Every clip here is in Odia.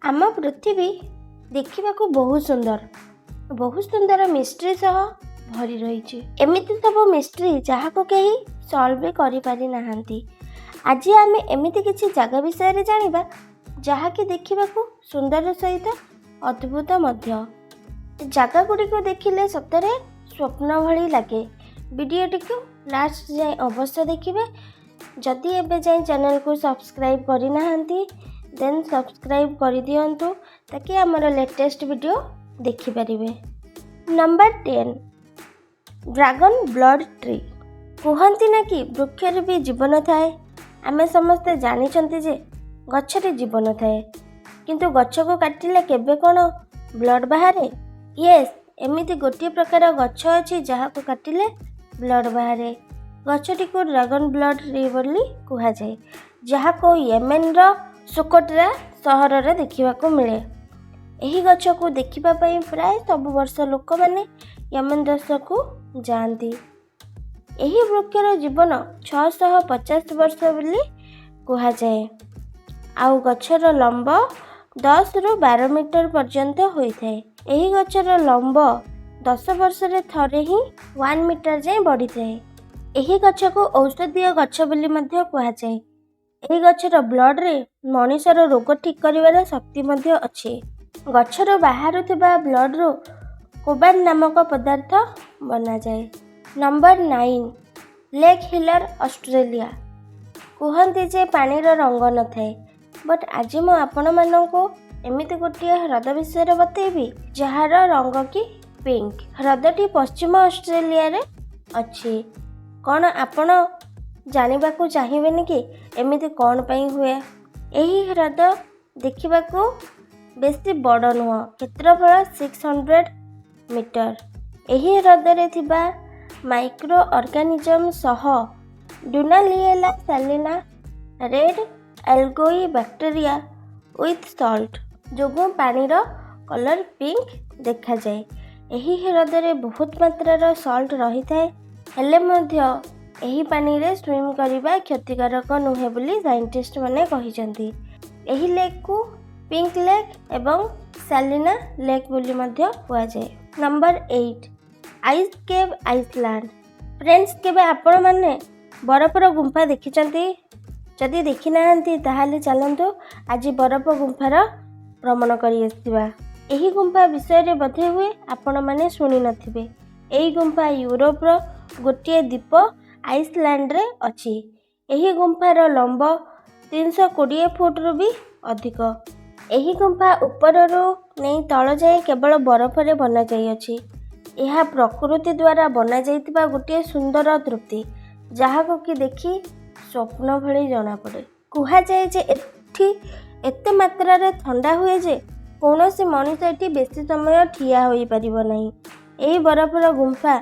ଆମ ପୃଥିବୀ ଦେଖିବାକୁ ବହୁତ ସୁନ୍ଦର, ବହୁତ ସୁନ୍ଦର ମିଷ୍ଟ୍ରି ସହ ଭରି ରହିଛି। ଏମିତି ସବୁ ମିଷ୍ଟ୍ରି ଯାହାକୁ କେହି ସଲ୍ଭ ବି କରିପାରି ନାହାନ୍ତି। ଆଜି ଆମେ ଏମିତି କିଛି ଜାଗା ବିଷୟରେ ଜାଣିବା, ଯାହାକି ଦେଖିବାକୁ ସୁନ୍ଦର ସହିତ ଅଦ୍ଭୁତ ମଧ୍ୟ। ଜାଗା ଗୁଡ଼ିକୁ ଦେଖିଲେ ସତରେ ସ୍ୱପ୍ନ ଭଳି ଲାଗେ। ଭିଡ଼ିଓଟିକୁ ଲାଷ୍ଟ ଯାଏଁ ଅବଶ୍ୟ ଦେଖିବେ। ଯଦି ଏବେ ଯାଏଁ ଚ୍ୟାନେଲକୁ ସବସ୍କ୍ରାଇବ୍ କରିନାହାନ୍ତି, ଦେନ୍ ସବସ୍କ୍ରାଇବ୍ କରିଦିଅନ୍ତୁ, ତାକି ଆମର ଲେଟେଷ୍ଟ ଭିଡ଼ିଓ ଦେଖିପାରିବେ। Number 10, dragon blood tree. କୁହନ୍ତି ନା କି ବୃକ୍ଷରେ ବି ଜୀବନ ଥାଏ। ଆମେ ସମସ୍ତେ ଜାଣିଛନ୍ତି ଯେ ଗଛରେ ଜୀବନ ଥାଏ, କିନ୍ତୁ ଗଛକୁ କାଟିଲେ କେବେ କ'ଣ ବ୍ଲଡ଼ ବାହାରେ? ୟେସ୍, ଏମିତି ଗୋଟିଏ ପ୍ରକାର ଗଛ ଅଛି, ଯାହାକୁ କାଟିଲେ ବ୍ଲଡ଼ ବାହାରେ। ଗଛଟିକୁ ଡ୍ରାଗନ୍ ବ୍ଲଡ଼ ଟ୍ରି ବୋଲି କୁହାଯାଏ, ଯାହାକୁ ୟେମେନର ସୁକୋଟ୍ରା ସହରରେ ଦେଖିବାକୁ ମିଳେ। ଏହି ଗଛକୁ ଦେଖିବା ପାଇଁ ପ୍ରାୟ ସବୁ ବର୍ଷ ଲୋକମାନେ ୟେମେନ ଦେଶକୁ ଯାଆନ୍ତି। ଏହି ବୃକ୍ଷର ଜୀବନ 650 ବର୍ଷ ବୋଲି କୁହାଯାଏ। ଆଉ ଗଛର ଲମ୍ବ 10ରୁ 12 ମିଟର ପର୍ଯ୍ୟନ୍ତ ହୋଇଥାଏ। ଏହି ଗଛର ଲମ୍ବ 10 ବର୍ଷରେ ଥରେ ହିଁ 1 ମିଟର ଯାଏଁ ବଢ଼ିଥାଏ। ଏହି ଗଛକୁ ଔଷଧୀୟ ଗଛ ବୋଲି ମଧ୍ୟ କୁହାଯାଏ। ଏହି ଗଛର ବ୍ଲଡ଼ରେ ମଣିଷର ରୋଗ ଠିକ୍ କରିବାର ଶକ୍ତି ମଧ୍ୟ ଅଛି। ଗଛରୁ ବାହାରୁଥିବା ବ୍ଲଡ଼ରୁ କୋବାନ ନାମକ ପଦାର୍ଥ ବନାଯାଏ। Number 9, lake healer, Australia. କୁହନ୍ତି ଯେ ପାଣିର ରଙ୍ଗ ନଥାଏ, ବଟ୍ ଆଜି ମୁଁ ଆପଣମାନଙ୍କୁ ଏମିତି ଗୋଟିଏ ହ୍ରଦ ବିଷୟରେ ବତେଇବି, ଯାହାର ରଙ୍ଗ କି ପିଙ୍କ। ହ୍ରଦଟି ପଶ୍ଚିମ ଅଷ୍ଟ୍ରେଲିଆରେ ଅଛି। କ'ଣ ଆପଣ ଜାଣିବାକୁ ଚାହିଁବେନି କି ଏମିତି କ'ଣ ପାଇଁ ହୁଏ? ଏହି ହ୍ରଦ ଦେଖିବାକୁ ବେଶୀ ବଡ଼ ନୁହଁ, କ୍ଷେତ୍ରଫଳ 600 ମିଟର। ଏହି ହ୍ରଦରେ ଥିବା ମାଇକ୍ରୋ ଅର୍ଗାନିଜମ୍ ସହ Dunaliella salina, red algae, bacteria with salt ଯୋଗୁଁ ପାଣିର କଲର୍ ପିଙ୍କ ଦେଖାଯାଏ। ଏହି ହ୍ରଦରେ ବହୁତ ମାତ୍ରାର ସଲ୍ଟ ରହିଥାଏ, ହେଲେ ମଧ୍ୟ ଏହି ପାଣିରେ ସୁଇମ୍ କରିବା କ୍ଷତିକାରକ ନୁହେଁ ବୋଲି ସାଇଣ୍ଟିଷ୍ଟମାନେ କହିଛନ୍ତି। ଏହି ଲେକ୍କୁ ପିଙ୍କ ଲେକ୍ ଏବଂ ସାଲିନା ଲେକ୍ ବୋଲି ମଧ୍ୟ କୁହାଯାଏ। Number 8, ice cave, Iceland. Friends, କେବେ ଆପଣମାନେ ବରଫର ଗୁମ୍ଫା ଦେଖିଛନ୍ତି? ଯଦି ଦେଖିନାହାନ୍ତି, ତାହେଲେ ଚାଲନ୍ତୁ ଆଜି ବରଫ ଗୁମ୍ଫାର ଭ୍ରମଣ କରି ଆସିବା। ଏହି ଗୁମ୍ଫା ବିଷୟରେ ବୋଧେ ହୁଏ ଆପଣମାନେ ଶୁଣିନଥିବେ। ଏହି ଗୁମ୍ଫା ୟୁରୋପର ଗୋଟିଏ ଦ୍ୱୀପ ଆଇସଲ୍ୟାଣ୍ଡରେ ଅଛି। ଏହି ଗୁମ୍ଫାର ଲମ୍ବ 320 ଫୁଟରୁ ବି ଅଧିକ। ଏହି ଗୁମ୍ଫା ଉପରରୁ ନେଇ ତଳ ଯାଏଁ କେବଳ ବରଫରେ ବନାଯାଇଅଛି। ଏହା ପ୍ରକୃତି ଦ୍ୱାରା ବନାଯାଇଥିବା ଗୋଟିଏ ସୁନ୍ଦର ତୃପ୍ତି, ଯାହାକୁ କି ଦେଖି ସ୍ୱପ୍ନ ଭଳି ଜଣାପଡ଼େ। କୁହାଯାଏ ଯେ ଏଠି ଏତେ ମାତ୍ରାରେ ଥଣ୍ଡା ହୁଏ ଯେ କୌଣସି ମଣିଷ ଏଠି ବେଶୀ ସମୟ ଠିଆ ହୋଇପାରିବ ନାହିଁ। ଏହି ବରଫର ଗୁମ୍ଫା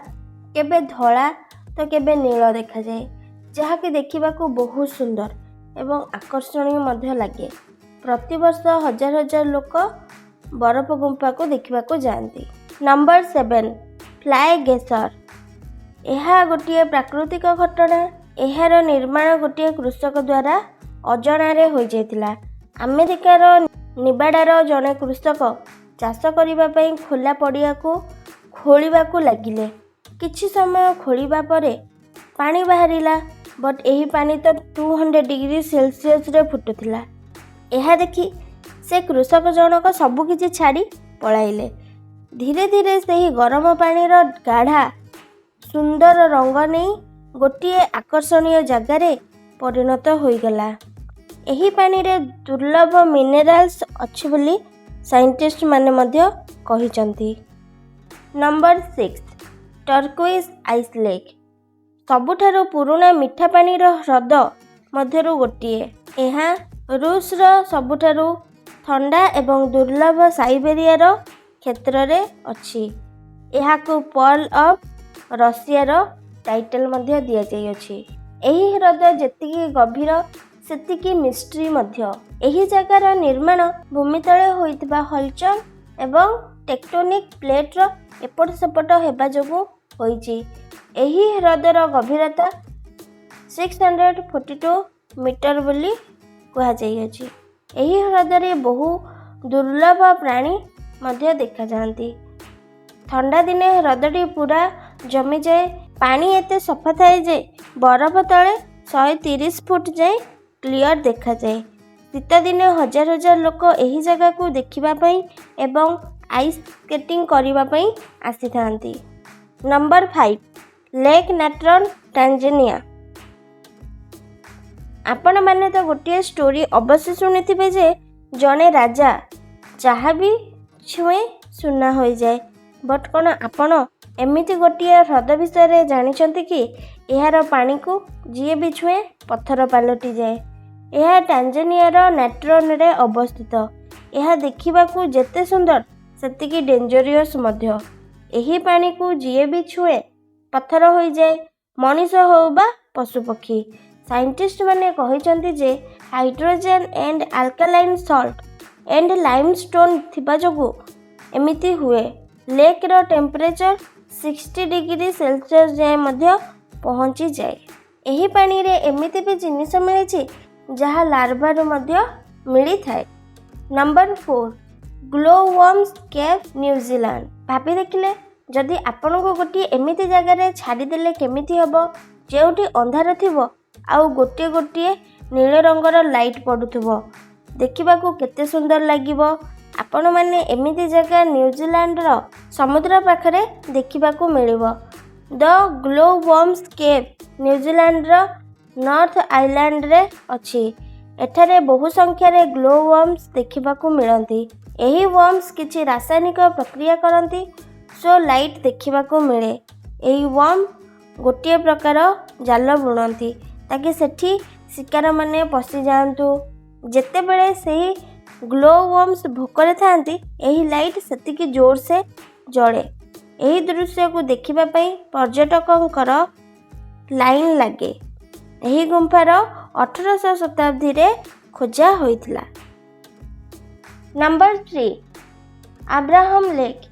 କେବେ ଧଳା ତ କେବେ ନୀଳ ଦେଖାଯାଏ, ଯାହାକି ଦେଖିବାକୁ ବହୁତ ସୁନ୍ଦର ଏବଂ ଆକର୍ଷଣୀୟ ମଧ୍ୟ ଲାଗେ। ପ୍ରତିବର୍ଷ ହଜାର ହଜାର ଲୋକ ବରଫ ଗୁମ୍ଫାକୁ ଦେଖିବାକୁ ଯାଆନ୍ତି। ନମ୍ବର 7, ଫ୍ଲାଏ ଗେସର। ଏହା ଗୋଟିଏ ପ୍ରାକୃତିକ ଘଟଣା। ଏହାର ନିର୍ମାଣ ଗୋଟିଏ କୃଷକ ଦ୍ୱାରା ଅଜଣାରେ ହୋଇଯାଇଥିଲା। ଆମେରିକାର ନିବାଡ଼ାର ଜଣେ କୃଷକ ଚାଷ କରିବା ପାଇଁ ଖୋଲା ପଡ଼ିଆକୁ ଖୋଳିବାକୁ ଲାଗିଲେ। କିଛି ସମୟ ଖୋଳିବା ପରେ ପାଣି ବାହାରିଲା, ବଟ୍ ଏହି ପାଣି ତ 200 ଡିଗ୍ରୀ ସେଲସିୟସରେ ଫୁଟୁଥିଲା। ଏହା ଦେଖି ସେ କୃଷକ ଜଣକ ସବୁକିଛି ଛାଡ଼ି ପଳାଇଲେ। ଧୀରେ ଧୀରେ ସେହି ଗରମ ପାଣିର ଗାଢ଼ା ସୁନ୍ଦର ରଙ୍ଗ ନେଇ ଗୋଟିଏ ଆକର୍ଷଣୀୟ ଜାଗାରେ ପରିଣତ ହୋଇଗଲା। ଏହି ପାଣିରେ ଦୁର୍ଲଭ ମିନେରାଲ୍ସ ଅଛି ବୋଲି ସାଇଣ୍ଟିଷ୍ଟମାନେ ମଧ୍ୟ କହିଛନ୍ତି। ନମ୍ବର 6, ଟର୍କୁଇଜ୍ ଆଇସ୍ ଲେକ୍। ସବୁଠାରୁ ପୁରୁଣା ମିଠା ପାଣିର ହ୍ରଦ ମଧ୍ୟରୁ ଗୋଟିଏ। ଏହା ରୁଷର ସବୁଠାରୁ ଥଣ୍ଡା ଏବଂ ଦୁର୍ଲଭ ସାଇବେରିଆର କ୍ଷେତ୍ରରେ ଅଛି। ଏହାକୁ ପର୍ଲ ଅଫ୍ ରଷିଆର ଟାଇଟଲ୍ ମଧ୍ୟ ଦିଆଯାଇଅଛି। ଏହି ହ୍ରଦ ଯେତିକି ଗଭୀର, ସେତିକି ମିଷ୍ଟ୍ରି ମଧ୍ୟ। ଏହି ଜାଗାର ନିର୍ମାଣ ଭୂମି ତଳେ ହୋଇଥିବା ହଲଚଲ ଏବଂ ଟେକ୍ଟୋନିକ୍ ପ୍ଲେଟ୍ର ଏପଟ ସେପଟ ହେବା ଯୋଗୁଁ ହୋଇଛି। ଏହି ହ୍ରଦର ଗଭୀରତା 642 ମିଟର ବୋଲି କୁହାଯାଇଅଛି। ଏହି ହ୍ରଦରେ ବହୁ ଦୁର୍ଲଭ ପ୍ରାଣୀ ମଧ୍ୟ ଦେଖାଯାଆନ୍ତି। ଥଣ୍ଡା ଦିନେ ହ୍ରଦଟି ପୁରା ଜମିଯାଏ। ପାଣି ଏତେ ସଫା ଥାଏ ଯେ ବରଫ ତଳେ 130 ଫୁଟ ଯାଏଁ କ୍ଲିଅର ଦେଖାଯାଏ। ଶୀତଦିନେ ହଜାର ହଜାର ଲୋକ ଏହି ଜାଗାକୁ ଦେଖିବା ପାଇଁ ଏବଂ ଆଇସ୍ ସ୍କେଟିଂ କରିବା ପାଇଁ ଆସିଥାନ୍ତି। ନମ୍ବର 5, ଲେକ୍ ନାଟ୍ରନ୍, ଟାଞ୍ଜାନିଆ। ଆପଣମାନେ ତ ଗୋଟିଏ ଷ୍ଟୋରି ଅବଶ୍ୟ ଶୁଣିଥିବେ ଯେ ଜଣେ ରାଜା ଯାହା ବି ଛୁଏଁ ସୁନା ହୋଇଯାଏ। ବଟ୍ କ'ଣ ଆପଣ ଏମିତି ଗୋଟିଏ ହ୍ରଦ ବିଷୟରେ ଜାଣିଛନ୍ତି କି, ଏହାର ପାଣିକୁ ଯିଏ ବି ଛୁଏଁ ପଥର ପାଲଟିଯାଏ? ଏହା ଟାଞ୍ଜାନିଆର ନାଟ୍ରନରେ ଅବସ୍ଥିତ। ଏହା ଦେଖିବାକୁ ଯେତେ ସୁନ୍ଦର, ସେତିକି ଡେଞ୍ଜରିୟସ୍ ମଧ୍ୟ। ଏହି ପାଣିକୁ ଯିଏ ବି ଛୁଏଁ ପଥର ହୋଇଯାଏ, ମଣିଷ ହେଉ ବା ପଶୁପକ୍ଷୀ। ସାଇଣ୍ଟିଷ୍ଟମାନେ କହିଛନ୍ତି ଯେ hydrogen and alkaline salt and limestone ଥିବା ଯୋଗୁଁ ଏମିତି ହୁଏ। ଲେକ୍ର ଟେମ୍ପରେଚର 60 ଡିଗ୍ରୀ ସେଲସିୟସ୍ ଯାଏଁ ମଧ୍ୟ ପହଞ୍ଚିଯାଏ। ଏହି ପାଣିରେ ଏମିତି ବି ଜିନିଷ ମିଳିଛି, ଯାହା ଲାଭାରୁ ମଧ୍ୟ ମିଳିଥାଏ। ନମ୍ବର 4, ଗ୍ଲୋ ୱାର୍ମସ୍ କେଭ୍, ନ୍ୟୁଜିଲାଣ୍ଡ। ଭାବି ଦେଖିଲେ, ଯଦି ଆପଣଙ୍କୁ ଗୋଟିଏ ଏମିତି ଜାଗାରେ ଛାଡ଼ିଦେଲେ କେମିତି ହେବ, ଯେଉଁଠି ଅନ୍ଧାର ଥିବ ଆଉ ଗୋଟିଏ ଗୋଟିଏ ନୀଳ ରଙ୍ଗର ଲାଇଟ୍ ପଡ଼ୁଥିବ? ଦେଖିବାକୁ କେତେ ସୁନ୍ଦର ଲାଗିବ। ଆପଣମାନେ ଏମିତି ଜାଗା ନ୍ୟୁଜିଲାଣ୍ଡର ସମୁଦ୍ର ପାଖରେ ଦେଖିବାକୁ ମିଳିବ। ଦ ଗ୍ଲୋ ୱାର୍ମସ୍ କେଭ୍ ନ୍ୟୁଜିଲାଣ୍ଡର ନର୍ଥ ଆଇଲ୍ୟାଣ୍ଡରେ ଅଛି। ଏଠାରେ ବହୁ ସଂଖ୍ୟାରେ ଗ୍ଲୋ ୱାର୍ମସ୍ ଦେଖିବାକୁ ମିଳନ୍ତି। ଏହି ୱାର୍ମସ୍ କିଛି ରାସାୟନିକ ପ୍ରକ୍ରିୟା କରନ୍ତି, ସୋ ଲାଇଟ୍ ଦେଖିବାକୁ ମିଳେ। ଏହି ୱାର୍ମ ଗୋଟିଏ ପ୍ରକାର ଜାଲ ବୁଣନ୍ତି, ତାକି ସେଠି ଶିକାରମାନେ ପଶିଯାଆନ୍ତୁ। ଯେତେବେଳେ ସେହି ଗ୍ଲୋ ୱାର୍ମସ୍ ଭୋକରେ ଥାଆନ୍ତି, ଏହି ଲାଇଟ୍ ସେତିକି ଜୋରସେ ଜଳେ। ଏହି ଦୃଶ୍ୟକୁ ଦେଖିବା ପାଇଁ ପର୍ଯ୍ୟଟକଙ୍କର ଲାଇନ୍ ଲାଗେ। ଏହି ଗୁମ୍ଫାର 18ଶହ ଶତାବ୍ଦୀରେ ଖୋଜା ହୋଇଥିଲା। Number 3, Abraham lake.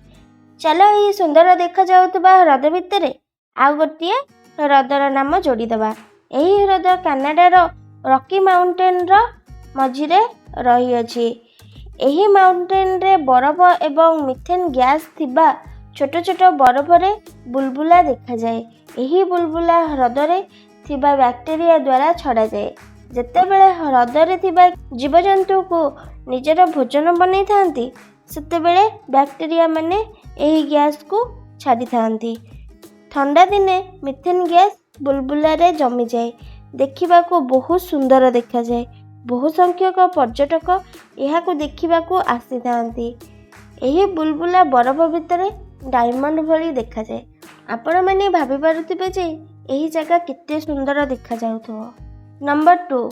ଚାଲ, ଏହି ସୁନ୍ଦର ଦେଖାଯାଉଥିବା ହ୍ରଦ ଭିତରେ ଆଉ ଗୋଟିଏ ହ୍ରଦର ନାମ ଯୋଡ଼ିଦେବା। ଏହି ହ୍ରଦ କାନାଡ଼ାର ରକି ମାଉଣ୍ଟେନର ମଝିରେ ରହିଅଛି। ଏହି ମାଉଣ୍ଟେନରେ ବରଫ ଏବଂ ମିଥେନ୍ ଗ୍ୟାସ୍ ଥିବା ଛୋଟ ଛୋଟ ବରଫରେ ବୁଲବୁଲା ଦେଖାଯାଏ। ଏହି ବୁଲବୁଲା ହ୍ରଦରେ ଥିବା ବ୍ୟାକ୍ଟେରିଆ ଦ୍ୱାରା ଛଡ଼ାଯାଏ। ଯେତେବେଳେ ହ୍ରଦରେ ଥିବା ଜୀବଜନ୍ତୁକୁ ନିଜର ଭୋଜନ ବନେଇଥାନ୍ତି, ସେତେବେଳେ ବ୍ୟାକ୍ଟେରିଆ ମାନେ ଏହି ଗ୍ୟାସ୍କୁ ଛାଡ଼ିଥାନ୍ତି। ଥଣ୍ଡା ଦିନେ ମିଥେନ୍ ଗ୍ୟାସ୍ ବୁଲବୁଲାରେ ଜମିଯାଏ। ଦେଖିବାକୁ ବହୁତ ସୁନ୍ଦର ଦେଖାଯାଏ। ବହୁ ସଂଖ୍ୟକ ପର୍ଯ୍ୟଟକ ଏହାକୁ ଦେଖିବାକୁ ଆସିଥାନ୍ତି। ଏହି ବୁଲବୁଲା ବରଫ ଭିତରେ ଡାଇମଣ୍ଡ ଭଳି ଦେଖାଯାଏ। ଆପଣମାନେ ଭାବିପାରୁଥିବେ ଯେ ଏହି ଜାଗା କେତେ ସୁନ୍ଦର ଦେଖାଯାଉଥିବ। Number 2,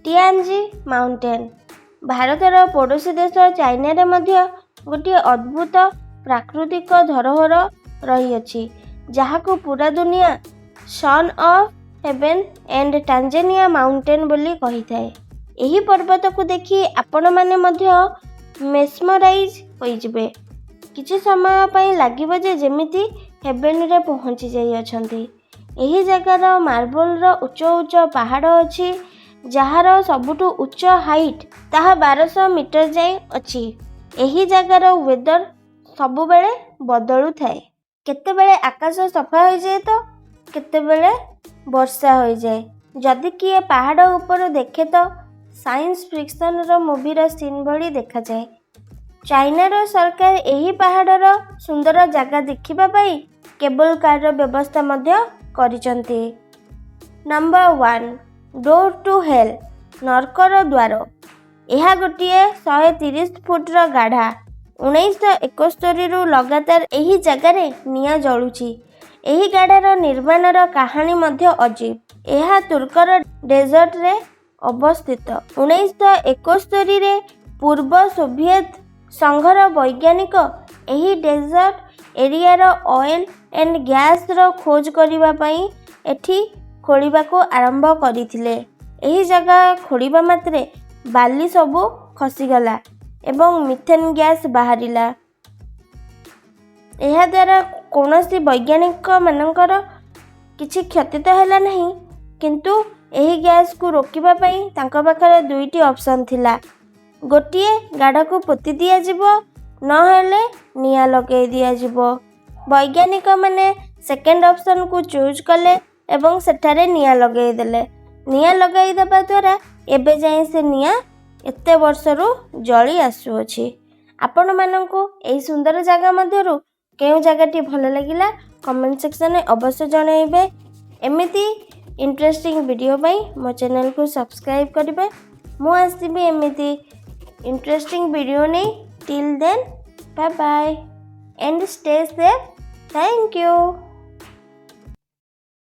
ଟିଆଞ୍ଜି mountain. ଭାରତର ପଡ଼ୋଶୀ ଦେଶ ଚାଇନାରେ ମଧ୍ୟ ଗୋଟିଏ ଅଦ୍ଭୁତ ପ୍ରାକୃତିକ ଧରୋହର ରହିଅଛି, ଯାହାକୁ ପୁରା ଦୁନିଆ Son of Heaven and Tanzania mountain ବୋଲି କହିଥାଏ। ଏହି ପର୍ବତକୁ ଦେଖି ଆପଣମାନେ ମଧ୍ୟ ମେସ୍ମରାଇଜ୍ ହୋଇଯିବେ। କିଛି ସମୟ ପାଇଁ ଲାଗିବ ଯେ ଯେମିତି ହେଭେନରେ ପହଞ୍ଚି ଯାଇଅଛନ୍ତି। ଏହି ଜାଗାର ମାର୍ବଲର ଉଚ୍ଚ ଉଚ୍ଚ ପାହାଡ଼ ଅଛି, ଯାହାର ସବୁଠୁ ଉଚ୍ଚ ହାଇଟ୍ ତାହା 1200 ମିଟର ଯାଏଁ ଅଛି। ଏହି ଜାଗାର ୱେଦର ସବୁବେଳେ ବଦଳୁଥାଏ। କେତେବେଳେ ଆକାଶ ସଫା ହୋଇଯାଏ ତ କେତେବେଳେ ବର୍ଷା ହୋଇଯାଏ। ଯଦି କିଏ ପାହାଡ଼ ଉପରୁ ଦେଖେ ତ ସାଇନ୍ସ ଫିକ୍ସନର ମୁଭିର ସିନ୍ ଭଳି ଦେଖାଯାଏ। ଚାଇନାର ସରକାର ଏହି ପାହାଡ଼ର ସୁନ୍ଦର ଜାଗା ଦେଖିବା ପାଇଁ କେବଲ କାରର ବ୍ୟବସ୍ଥା ମଧ୍ୟ କରିଛନ୍ତି। ନମ୍ବର 1, ଡୋର୍ ଟୁ ହେଲ୍, ନର୍କର ଦ୍ୱାର। ଏହା ଗୋଟିଏ 130 ଫୁଟର ଗାଢ଼ା। 1971ରୁ ଲଗାତାର ଏହି ଜାଗାରେ ନିଆଁ ଜଳୁଛି। ଏହି ଗାଢ଼ାର ନିର୍ମାଣର କାହାଣୀ ମଧ୍ୟ ଅଜୀବ। ଏହା ତୁର୍କର ଡେଜର୍ଟରେ ଅବସ୍ଥିତ। 1971ରେ ପୂର୍ବ ସୋଭିଏତ ସଂଘର ବୈଜ୍ଞାନିକ ଏହି ଡେଜର୍ଟ ଏରିଆର ଅଏଲ୍ ଆଣ୍ଡ ଗ୍ୟାସର ଖୋଜ କରିବା ପାଇଁ ଏଠି ଖୋଳିବାକୁ ଆରମ୍ଭ କରିଥିଲେ। ଏହି ଜାଗା ଖୋଳିବା ମାତ୍ରେ ବାଲି ସବୁ ଖସିଗଲା ଏବଂ ମିଥେନ୍ ଗ୍ୟାସ୍ ବାହାରିଲା। ଏହାଦ୍ୱାରା କୌଣସି ବୈଜ୍ଞାନିକମାନଙ୍କର କିଛି କ୍ଷତି ତ ହେଲା ନାହିଁ, କିନ୍ତୁ ଏହି ଗ୍ୟାସକୁ ରୋକିବା ପାଇଁ ତାଙ୍କ ପାଖରେ ଦୁଇଟି ଅପସନ୍ ଥିଲା। ଗୋଟିଏ ଗାଢ଼କୁ ପୋତି ଦିଆଯିବ, ନହେଲେ ନିଆଁ ଲଗାଇ ଦିଆଯିବ। ବୈଜ୍ଞାନିକମାନେ ସେକେଣ୍ଡ ଅପସନ୍କୁ ଚୁଜ୍ କଲେ ଏବଂ ସେଠାରେ ନିଆଁ ଲଗାଇ ଦେଲେ। ନିଆଁ ଲଗାଇ ଦେବା ଦ୍ୱାରା ଏବେ ଯାଏଁ ସେ ନିଆଁ ଏତେ ବର୍ଷରୁ ଜଳି ଆସୁଅଛି। ଆପଣମାନଙ୍କୁ ଏହି ସୁନ୍ଦର ଜାଗା ମଧ୍ୟରୁ କେଉଁ ଜାଗାଟି ଭଲ ଲାଗିଲା, କମେଣ୍ଟ ସେକ୍ସନରେ ଅବଶ୍ୟ ଜଣାଇବେ। ଏମିତି ଇଣ୍ଟରେଷ୍ଟିଂ ଭିଡ଼ିଓ ପାଇଁ ମୋ ଚ୍ୟାନେଲକୁ ସବସ୍କ୍ରାଇବ୍ କରିବେ। ମୁଁ ଆସିବି ଏମିତି ଇଣ୍ଟରେଷ୍ଟିଂ ଭିଡ଼ିଓ ନେଇ। Till then, bye bye and stay safe. Thank you.